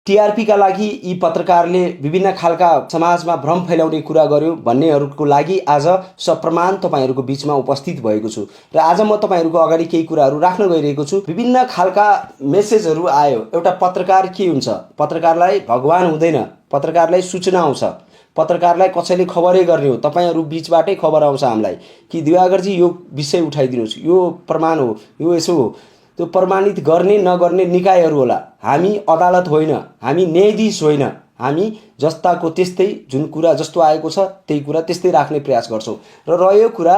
TRP का लागि यी पत्रकारले विभिन्न खालका समाजमा भ्रम फैलाउने कुरा गर्यो भन्नेहरूको लागि आज सप्रमाण तपाईहरूको बीचमा उपस्थित भएको छु र आज म तपाईहरूको अगाडि केही कुराहरू राख्न गइरहेको छु। विभिन्न खालका मेसेजहरू आयो। एउटा पत्रकार के हुन्छ? पत्रकारलाई भगवान हुँदैन, पत्रकारलाई सूचना आउँछ, पत्रकारलाई कसैले खबरै गर्ने हो। तपाईहरू बीचबाटै खबर आउँछ हामीलाई कि दिवाकरजी यो विषय उठाइदिनुहोस्, यो प्रमाण हो, यो यसो हो। त्यो प्रमाणित गर्ने नगर्ने निकायहरू होला। हामी अदालत होइन, हामी न्यायाधीश होइन। हामी जस्ताको त्यस्तै, जुन कुरा जस्तो आएको छ त्यही कुरा त्यस्तै राख्ने प्रयास गर्छौँ। र रह्यो कुरा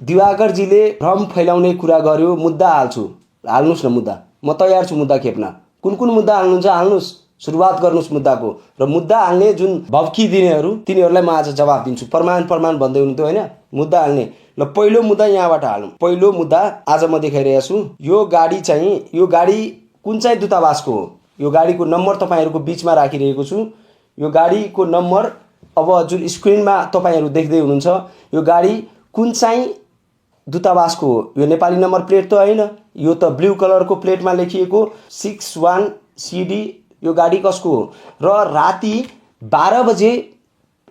दिवाकरजीले भ्रम फैलाउने कुरा गर्यो, मुद्दा हाल्छु, हाल्नुहोस् न मुद्दा, म तयार छु मुद्दा खेप्न। कुन कुन मुद्दा हाल्नुहुन्छ हाल्नुहोस्, सुरुवात गर्नुहोस् मुद्दाको। र मुद्दा हाल्ने जुन भब्की दिनेहरू तिनीहरूलाई म आज जवाब दिन्छु। प्रमाण भन्दै हुनुहुन्थ्यो होइन, मुद्दा हाल्ने। ल पहिलो मुद्दा यहाँबाट हालौँ। पहिलो मुद्दा आज म देखाइरहेको छु। यो गाडी चाहिँ, यो गाडी कुन चाहिँ दूतावासको हो? यो गाडीको नम्बर तपाईहरूको बीचमा राखिरहेको छु। यो गाडीको नम्बर अब जुन स्क्रिनमा तपाईहरू देख्दै हुनुहुन्छ, यो गाडी कुन चाहिँ दूतावासको हो? यो नेपाली नम्बर प्लेट त होइन, यो त ब्लू कलरको प्लेटमा लेखिएको 61 CD। यो गाडी कसको हो? र राति 12 बजे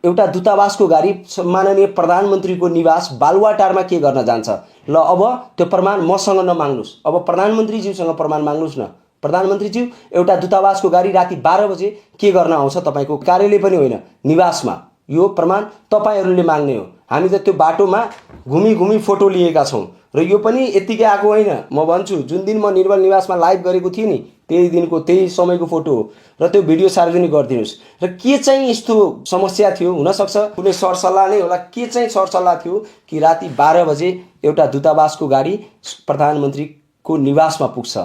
एउटा दूतावासको गाडी माननीय प्रधानमन्त्रीको निवास बालुवाटारमा के गर्न जान्छ? ल अब त्यो प्रमाण मसँग नमाग्नुहोस्, अब प्रधानमन्त्रीज्यूसँग प्रमाण माग्नुहोस् न। प्रधानमन्त्रीज्यू, एउटा दूतावासको गाडी राति 12 बजे के गर्न आउँछ तपाईँको कार्यालय पनि होइन, निवासमा? यो प्रमाण तपाईहरूले माग्ने हो। हामी त त्यो बाटोमा घुमी फोटो लिएका छौँ र यो पनि यतिकै आएको होइन। म भन्छु, जुन दिन म निर्मल निवासमा लाइभ गरेको थिएँ नि, त्यही दिनको त्यही समयको फोटो हो र त्यो भिडियो सार्वजनिक गरिदिनुहोस्। र के चाहिँ यस्तो समस्या थियो? हुनसक्छ कुनै सरसल्लाह नै होला। के चाहिँ सरसल्लाह थियो कि राति 12 बजे एउटा दूतावासको गाडी प्रधानमन्त्रीको निवासमा पुग्छ?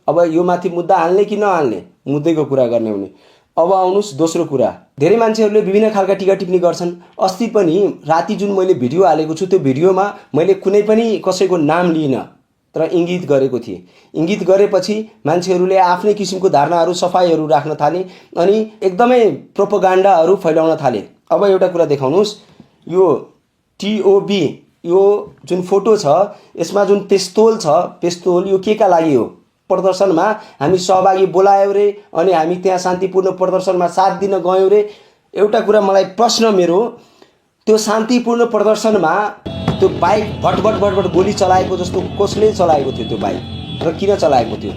अब यो माथि मुद्दा हाल्ने कि नहाल्ने? मुद्दैको कुरा गर्ने हुने। अब आउनुहोस् दोस्रो कुरा। धेरै मान्छेहरूले विभिन्न खालका टिका टिप्पणी गर्छन्। अस्ति पनि राति जुन मैले भिडियो हालेको छु, त्यो भिडियोमा मैले कुनै पनि कसैको नाम लिइनँ तर इङ्गित गरेको थिएँ। इङ्गित गरेपछि मान्छेहरूले आफ्नै किसिमको धारणाहरू, सफाइहरू राख्न थाले अनि एकदमै प्रोपोगान्डाहरू फैलाउन थाले। अब एउटा कुरा देखाउनुहोस्। यो TOB, यो जुन फोटो छ यसमा जुन पेस्तोल छ, पेस्तोल यो के का लागि हो? प्रदर्शनमा हामी सहभागी बोलायौँ रे अनि हामी त्यहाँ शान्तिपूर्ण प्रदर्शनमा साथ दिन गयौँ रे। एउटा कुरा मलाई प्रश्न मेरो, त्यो शान्तिपूर्ण प्रदर्शनमा त्यो बाइक भटभट गोली चलाएको जस्तो कसले चलाएको थियो? त्यो बाइक र किन चलाएको थियो?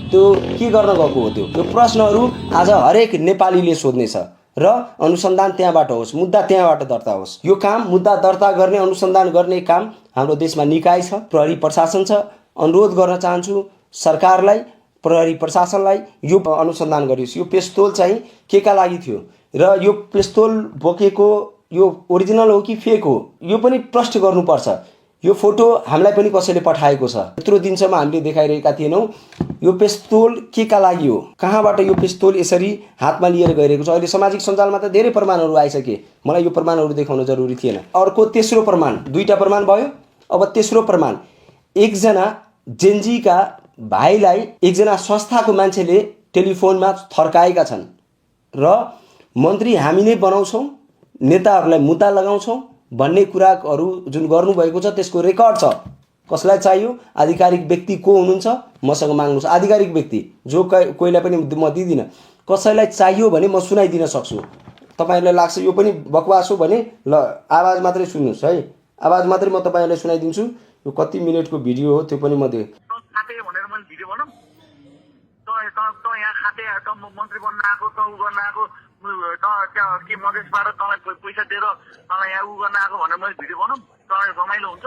त्यो के गर्न गएको हो? त्यो प्रश्नहरू आज हरेक नेपालीले सोध्नेछ र अनुसन्धान त्यहाँबाट होस्, मुद्दा त्यहाँबाट दर्ता होस्। यो काम, मुद्दा दर्ता गर्ने, अनुसन्धान गर्ने काम हाम्रो देशमा निकाय छ, प्रहरी प्रशासन छ। अनुरोध गर्न चाहन्छु सरकारलाई, प्रहरी प्रशासनलाई, यो अनुसन्धान गरियोस्। यो पिस्तोल चाहिँ के का लागि थियो र यो पिस्तोल बोकेको यो ओरिजिनल हो कि फेक हो? यो पनि प्रश्न गर्नुपर्छ। यो फोटो हामीलाई पनि कसैले पठाएको छ। यत्रो दिनसम्म हामीले देखाइरहेका थिएनौँ। यो पिस्तोल के का लागि हो? कहाँबाट यो पिस्तोल यसरी हातमा लिएर गइरहेको छ? अहिले सामाजिक सञ्जालमा त धेरै प्रमाणहरू आइसके। मलाई यो प्रमाणहरू देखाउन जरुरी थिएन। अर्को तेस्रो प्रमाण, दुईटा प्रमाण भयो। अब तेस्रो प्रमाण, एकजना जेनजीका भाइलाई एकजना संस्थाको मान्छेले टेलिफोनमा थर्काएका छन् र मन्त्री हामी नै बनाउँछौँ, नेताहरूलाई मुद्दा लगाउँछौँ भन्ने कुराहरू जुन गर्नुभएको छ त्यसको रेकर्ड छ। कसलाई चाहियो? आधिकारिक व्यक्ति को हुनुहुन्छ? मसँग माग्नुहोस्। आधिकारिक व्यक्ति जो कोहीलाई पनि म दिदिनँ। कसैलाई चाहियो भने म सुनाइदिन सक्छु। तपाईँहरूलाई लाग्छ यो पनि बकवास हो भने ल आवाज मात्रै सुन्नुहोस् है, आवाज मात्रै म तपाईँहरूलाई सुनाइदिन्छु। यो कति मिनटको भिडियो हो त्यो पनि म यहाँ खाते मन्त्री बन्न आएको, त उ गर्न आएको, त्यहाँ के मधेसबाट तँलाई पैसा दिएर तँलाई यहाँ उ गर्न आएको भनेर मैले भिडियो बनाऊँ? तँलाई रमाइलो हुन्छ?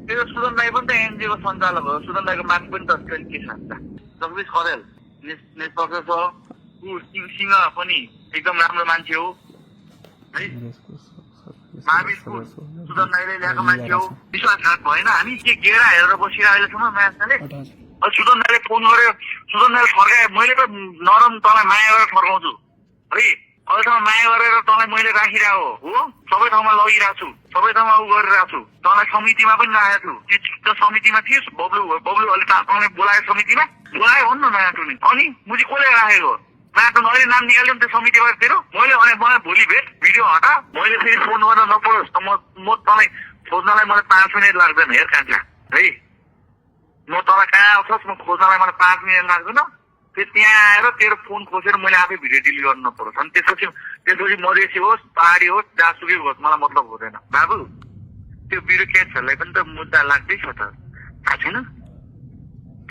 त्यो सुदन दाई पनि त एनजिओको सञ्चालक हो। सुदन दाईको माथि पनि त के साथ्छ? जगदीश खरेल नेतृत्व छ। ऊ सिंह पनि एकदम राम्रो मान्छे हो है। महावीरको सुदन दाईले ल्याएको मान्छे हो। विश्वासघात भएन। हामी के गेडा हेरेर बसिरह अहिलेसम्म मान्छेले। सुदन दाईले फोन गर्यो, सुदन दाईले फर्काए। मैले त नरम तँलाई माया गरेर फर्काउँछु है। अहिलेसम्म माया गरेर तँलाई मैले राखिरहेको हो, सबै ठाउँमा लगिरहेको छु, सबै ठाउँमा उ गरिरहेको छु। तँलाई समितिमा पनि राखेको छु। त्यो समितिमा थियोस्? बब्लु अहिले तँलाई बोलायो समितिमा? बोलायो भन् न नयाँ टुनी। अनि मुजी कसले राखेको? नयाँ टुन अहिले नाम निकाल्यो नि त्यो समितिबाट तेरो? मैले भने मलाई भोलि भेट, भिडियो हटा, मैले फेरि फोन गर्न नपरोस् त म तँलाई खोज्नलाई मलाई 5 मिनट लाग्दैन। हेर कान्छा है, म तँलाई कहाँ आउँछस् म खोज्नलाई मलाई 5 मिनट लाग्दैन। फेरि त्यहाँ आएर तेरो फोन खोसेर मैले आफै भिडियो डिलिट गर्नु नपरोस्। अनि त्यसपछि मधेसी होस् पहाडी होस् जहाँसुकै होस् मलाई मतलब हुँदैन बाबु। त्यो ब्युरोक्रेट्सहरूलाई पनि त मुद्दा लाग्दैछ त, थाहा छैन?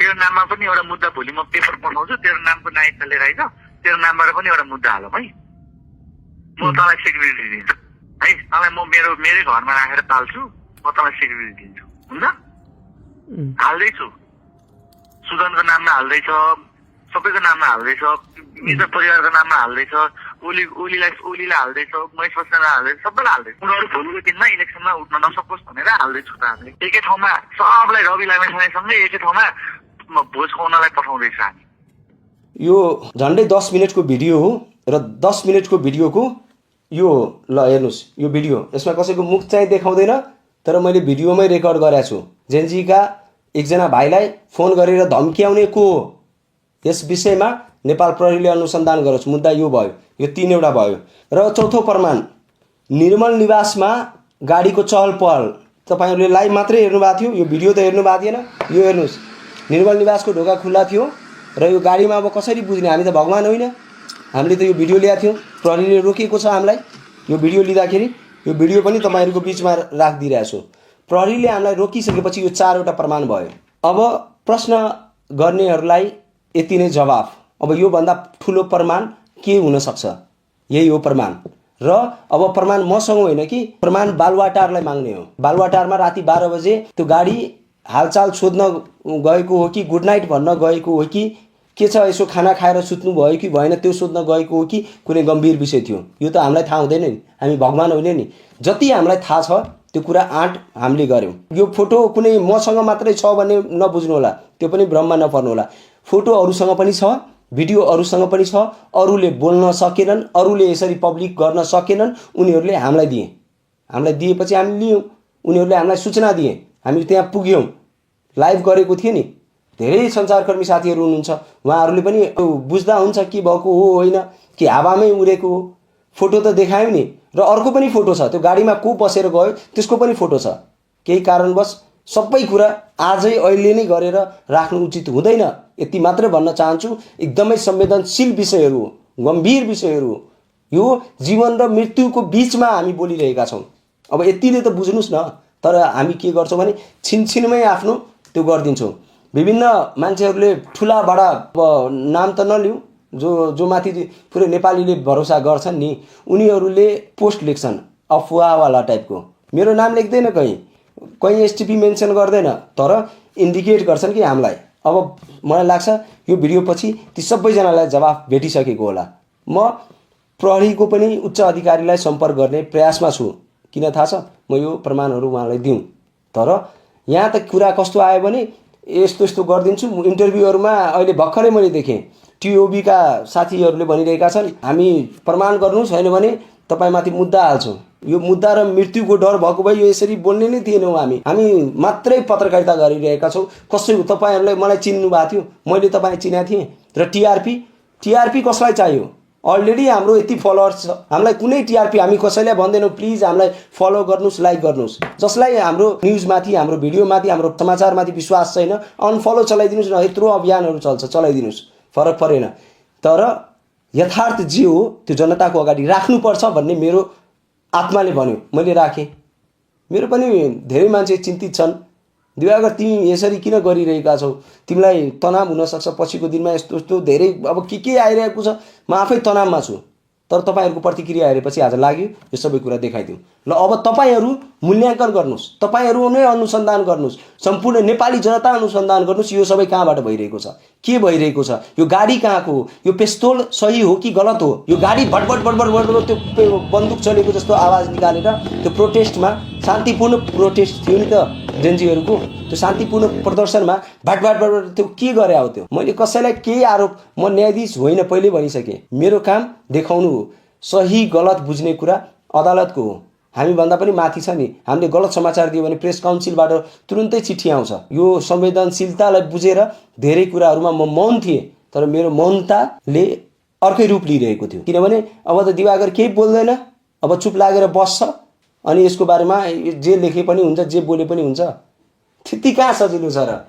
तेरो नाममा पनि एउटा मुद्दा भोलि म पेपर पठाउँछु, तेरो नामको नायकले लिएर आइज, तेरो नामबाट पनि एउटा मुद्दा हालौँ है। म तँलाई सेक्युरिटी दिन्छु है, तँलाई म मेरै घरमा राखेर पाल्छु, म तँलाई सेक्युरिटी दिन्छु, हुन्छ? हाल्दैछु, सुदनको नाममा हाल्दैछ, सबैको नाममा हाल्दैछ, मित्र परिवारको नाममा हाल्दैछ, ओलीलाई हाल्दैछ, महेश बस्नेतलाई हाल्दैछ, सबैलाई हाल्दैछ। उनीहरू भोलिको दिनमा इलेक्सनमा उठ्न नसकोस् भनेर हाल्दैछु त हामीले। एकै ठाउँमा सबलाई रवि लामेछानेसँगै एकै ठाउँमा भोज खुवाउनलाई पठाउँदैछ हामी। यो झन्डै 10 मिनटको भिडियो हो र 10 मिनटको भिडियोको यो ल हेर्नुहोस्, यो भिडियो यसमा कसैको मुख चाहिँ देखाउँदैन, तर मैले भिडियोमै रेकर्ड गरेको छु। जेनजीका एकजना भाइलाई फोन गरेर धम्क्याउने को हो, यस विषयमा नेपाल प्रहरीले अनुसन्धान गरोस्। मुद्दा यो भयो, यो 3वटा भयो। र चौथो प्रमाण, निर्मल निवासमा गाडीको चहल पहल तपाईँहरूले लाइभ मात्रै हेर्नुभएको थियो, यो भिडियो त हेर्नु भएको थिएन। यो हेर्नुहोस्, निर्मल निवासको ढोका खुल्ला थियो र यो गाडीमा अब कसरी बुझ्ने, हामी त भगवान होइन, हामीले त यो भिडियो ल्याएको थियौँ, प्रहरीले रोकेको छ हामीलाई। यो भिडियो लिँदाखेरि यो भिडियो पनि तपाईँहरूको बिचमा राखिदिइरहेको छु। प्रहरीले हामीलाई रोकिसकेपछि यो 4वटा प्रमाण भयो। अब प्रश्न गर्नेहरूलाई यति नै जवाफ। अब योभन्दा ठुलो प्रमाण के हुनसक्छ? यही हो प्रमाण। र अब प्रमाण मसँग होइन कि प्रमाण बालुवाटारलाई माग्ने हो। बालुवाटारमा राति 12 बजे त्यो गाडी हालचाल सोध्न गएको हो कि गुड नाइट भन्न गएको हो कि के छ, यसो खाना खाएर सुत्नु भयो कि भएन त्यो सोध्न गएको हो कि कुनै गम्भीर विषय थियो, यो त हामीलाई थाहा हुँदैन नि, हामी भगवान होइन नि। जति हामीलाई थाहा छ त्यो कुरा आँट हामीले गऱ्यौँ। यो फोटो कुनै मसँग मात्रै छ भन्ने नबुझ्नु होला, त्यो पनि भ्रममा नपर्नु होला। फोटो अरूसँग पनि छ, भिडियो अरूसँग पनि छ, अरूले बोल्न सकेनन्, अरूले यसरी पब्लिक गर्न सकेनन्, उनीहरूले हामीलाई दिए। हामीलाई दिएपछि हामी लियौँ, उनीहरूले हामीलाई सूचना दिए, हामी त्यहाँ पुग्यौँ, लाइभ गरेको थिएँ नि। धेरै सञ्चारकर्मी साथीहरू हुनुहुन्छ, उहाँहरूले पनि बुझ्दा हुन्छ के भएको हो होइन, कि हावामै उडेको हो। फोटो त देखायौँ नि, र अर्को पनि फोटो छ, त्यो गाडीमा को बसेर गयो त्यसको पनि फोटो छ। केही कारणवश सबै कुरा आजै अहिले नै गरेर राख्नु उचित हुँदैन, यति मात्रै भन्न चाहन्छु। एकदमै संवेदनशील विषयहरू हो, गम्भीर विषयहरू हो। यो जीवन र मृत्युको बिचमा हामी बोलिरहेका छौँ। अब यतिले त बुझ्नुहोस् न। तर हामी के गर्छौँ भने छिनछिनमै आफ्नो त्यो गरिदिन्छौँ। विभिन्न मान्छेहरूले ठुला बडा नाम त नलिउँ, जो माथि पुरै नेपालीले भरोसा गर्छन् नि, उनीहरूले पोस्ट लेख्छन् अफवाहवाला टाइपको। मेरो नाम लेख्दैन, कहीँ एसटिपी मेन्सन गर्दैन, तर इन्डिकेट गर्छन् कि हामीलाई। अब मलाई लाग्छ यो भिडियो पछि ती सबैजनालाई जवाफ भेटिसकेको होला। म प्रहरीको पनि उच्च अधिकारीलाई सम्पर्क गर्ने प्रयासमा छु। किन थाहा छ? म यो प्रमाणहरू उहाँलाई दिउँ। तर यहाँ त कुरा कस्तो आयो भने यस्तो यस्तो गरिदिन्छु। इन्टरभ्यूहरूमा अहिले भर्खरै मैले देखेँ टिओबीका साथीहरूले भनिरहेका छन्, हामी प्रमाण गर्नु छैन भने तपाईँमाथि मुद्दा हाल्छौँ। यो मुद्दा र मृत्युको डर भएको भए यो यसरी बोल्ने नै थिएनौँ। हामी मात्रै पत्रकारिता गरिरहेका छौँ। कसै तपाईँहरूलाई मलाई चिन्नु भएको थियो, मैले तपाईँ चिनेको थिएँ। र टिआरपी कसलाई चाहियो? अलरेडी हाम्रो यति फलोअर्स छ, हामीलाई कुनै टिआरपी हामी कसैलाई भन्दैनौँ प्लिज हामीलाई फलो गर्नुहोस्, लाइक गर्नुहोस्। जसलाई हाम्रो न्युजमाथि, हाम्रो भिडियोमाथि, हाम्रो समाचारमाथि विश्वास छैन, अनफलो चलाइदिनुहोस् न। यत्रो अभियानहरू चल्छ, चलाइदिनुहोस्, फरक परेन। तर यथार्थ जे हो त्यो जनताको अगाडि राख्नुपर्छ भन्ने मेरो आत्माले भन्यो, मैले राखेँ। मेरो पनि धेरै मान्छे चिन्तित छन्, दिवाकर तिमी यसरी किन गरिरहेका छौ, तिमीलाई तनाव हुनसक्छ पछिको दिनमा, यस्तो यस्तो धेरै अब के आइरहेको छ। म आफै तनावमा छु, तर तपाईँहरूको प्रतिक्रिया हेरेपछि आज लाग्यो यो सबै कुरा देखाइदिउँ। ल अब तपाईँहरू मूल्याङ्कन गर्नुहोस्, तपाईँहरू नै अनुसन्धान गर्नुहोस्, सम्पूर्ण नेपाली जनता अनुसन्धान गर्नुहोस्, यो सबै कहाँबाट भइरहेको छ, के भइरहेको छ, यो गाडी कहाँको हो, यो पिस्तौल सही हो कि गलत हो। यो गाडी भटभट त्यो बन्दुक चलेको जस्तो आवाज निकालेर त्यो प्रोटेस्टमा, शान्तिपूर्ण प्रोटेस्ट थियो नि त जेनजीहरूको, त्यो शान्तिपूर्ण प्रदर्शनमा भटभट त्यो के गरे हो त्यो? मैले कसैलाई केही आरोप, म न्यायाधीश होइन, पहिले भनिसकेँ। मेरो काम देखाउनु हो, सही गलत बुझ्ने कुरा अदालतको हो। हामीभन्दा पनि माथि छ नि, हामीले गलत समाचार दियो भने प्रेस काउन्सिलबाट तुरुन्तै चिठी आउँछ। यो संवेदनशीलतालाई बुझेर धेरै कुराहरूमा म मौन थिएँ, तर मेरो मौनताले अर्कै रूप लिइरहेको थियो। किनभने अब त दिवाकर केही बोल्दैन, अब चुप लागेर बस्छ, अनि यसको बारेमा जे लेखे पनि हुन्छ, जे बोले पनि हुन्छ। त्यति कहाँ सजिलो छ र?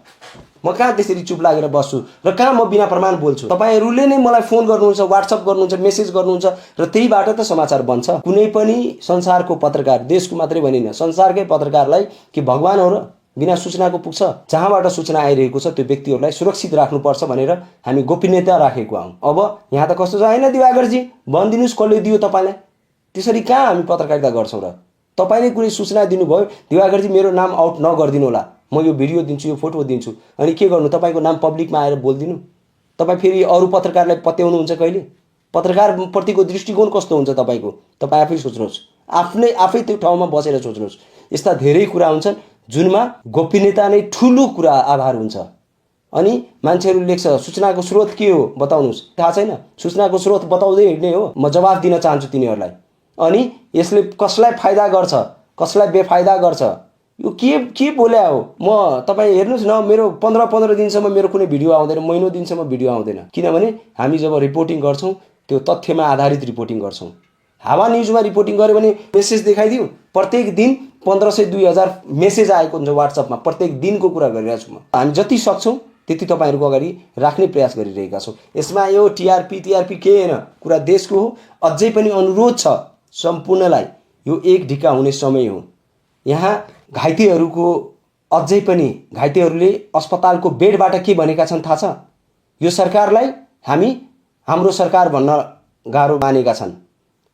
म कहाँ त्यसरी चुप लागेर बस्छु र कहाँ म बिना प्रमाण बोल्छु। तपाईँहरूले नै मलाई फोन गर्नुहुन्छ, व्हाट्सएप गर्नुहुन्छ, मेसेज गर्नुहुन्छ र त्यहीबाट त समाचार बन्छ। कुनै पनि संसारको पत्रकार, देशको मात्रै भनिन, संसारकै पत्रकारलाई के भगवान हो र बिना सूचनाको पुग्छ? जहाँबाट सूचना आइरहेको छ त्यो व्यक्तिहरूलाई सुरक्षित राख्नुपर्छ भनेर हामी गोपनीयता राखेको हौँ। अब यहाँ त कस्तो छ, होइन दिवाकरजी भनिदिनुहोस् कसले दियो तपाईँलाई? त्यसरी कहाँ हामी पत्रकारिता गर्छौँ र? तपाईँले कुनै सूचना दिनुभयो, दिवाकरजी मेरो नाम आउट नगरिदिनु होला, म यो भिडियो दिन्छु, यो फोटो दिन्छु, अनि के गर्नु? तपाईँको नाम पब्लिकमा आएर बोलिदिनु? तपाईँ फेरि अरू पत्रकारलाई पत्याउनुहुन्छ कहिले? पत्रकारप्रतिको दृष्टिकोण कस्तो हुन्छ तपाईँको? तपाईँ आफै सोच्नुहोस्, आफै त्यो ठाउँमा बसेर सोच्नुहोस्। यस्ता धेरै कुरा हुन्छन् जुनमा गोपनीयता नै ठुलो कुरा आधार हुन्छ। अनि मान्छेहरू लेख्छ सूचनाको स्रोत के हो बताउनुहोस्, थाहा छैन? सूचनाको स्रोत बताउँदै हिँड्ने हो। म जवाफ दिन चाहन्छु तिनीहरूलाई। अनि यसले कसलाई फाइदा गर्छ, कसलाई बेफाइदा गर्छ, यो के बोल्या हो? म तपाईँ हेर्नुहोस् न, मेरो 15 दिनसम्म मेरो कुनै भिडियो आउँदैन, महिनौँ दिनसम्म भिडियो आउँदैन। किनभने हामी जब रिपोर्टिङ गर्छौँ त्यो तथ्यमा आधारित रिपोर्टिङ गर्छौँ। हावा न्युजमा रिपोर्टिङ गऱ्यो भने मेसेज देखाइदिउँ, प्रत्येक दिन 1500-2000 मेसेज आएको हुन्छ व्हाट्सएपमा। प्रत्येक दिनको कुरा गरिरहेको छु म। हामी जति सक्छौँ त्यति तपाईँहरूको अगाडि राख्ने प्रयास गरिरहेका छौँ। यसमा यो टिआरपी के होइन, कुरा देशको हो। अझै पनि अनुरोध छ सम्पूर्णलाई, यो एक ढिक्का हुने समय हो। यहाँ घाइतेहरूको अझै पनि घाइतेहरूले अस्पतालको बेडबाट के भनेका छन् थाहा छ? यो सरकारलाई हाम्रो सरकार भन्न गाह्रो मानेका छन्।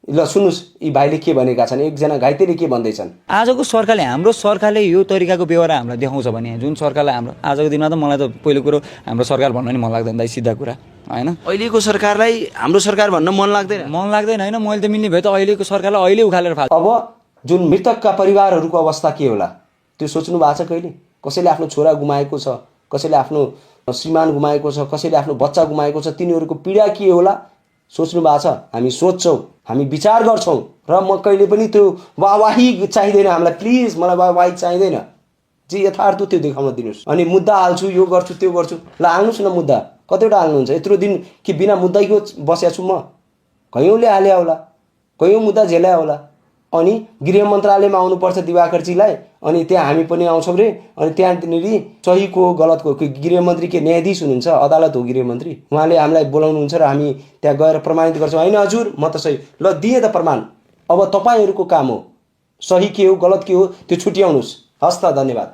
ल सुन्नुहोस् यी भाइले के भनेका छन्, एकजना घाइतेले के भन्दैछन्। आजको सरकारले, हाम्रो सरकारले यो तरिकाको व्यवहार हामीलाई देखाउँछ भने, जुन सरकारलाई हाम्रो आजको दिनमा त मलाई त पहिलो कुरो हाम्रो सरकार भन्न नि मन लाग्दैन दाइ, सिधा कुरा होइन। अहिलेको सरकारलाई हाम्रो सरकार भन्न मन लाग्दैन? मन लाग्दैन होइन, मैले त मिल्ने भए त अहिलेको सरकारलाई अहिले उखालेर फाल्छु। अब जुन मृतकका परिवारहरूको अवस्था के होला त्यो सोच्नु भएको छ कहिले? कसैले आफ्नो छोरा गुमाएको छ, कसैले आफ्नो श्रीमान गुमाएको छ, कसैले आफ्नो बच्चा गुमाएको छ, तिनीहरूको पीडा के होला सोच्नु भएको छ? हामी सोच्छौँ, हामी विचार गर्छौँ र म कहिले पनि त्यो वाहवाही चाहिँदैन हामीलाई। प्लिज मलाई वाहवाही चाहिँदैन, जे यथार्थ त्यो देखाउन दिनुहोस्। अनि मुद्दा हाल्छु, यो गर्छु त्यो गर्छु, ल हाल्नुहोस् न मुद्दा। कतिवटा हाल्नुहुन्छ? यत्रो दिन कि बिना मुद्दैको बसेको छु म? कयौँले हाल्या होला, कयौँ मुद्दा झेल्या होला। अनि गृह मन्त्रालयमा आउनुपर्छ दिवाकरजीलाई, अनि त्यहाँ हामी पनि आउँछौँ रे। अनि त्यहाँनिर सही को गलतको गृहमन्त्री के न्यायाधीश हुनुहुन्छ, अदालत हो गृहमन्त्री, उहाँले हामीलाई बोलाउनुहुन्छ र हामी त्यहाँ गएर प्रमाणित गर्छौँ, होइन हजुर म त सही, ल दिएँ त प्रमाण। अब तपाईँहरूको काम हो, सही के हो गलत के हो त्यो छुट्याउनुहोस्। हस् त, धन्यवाद।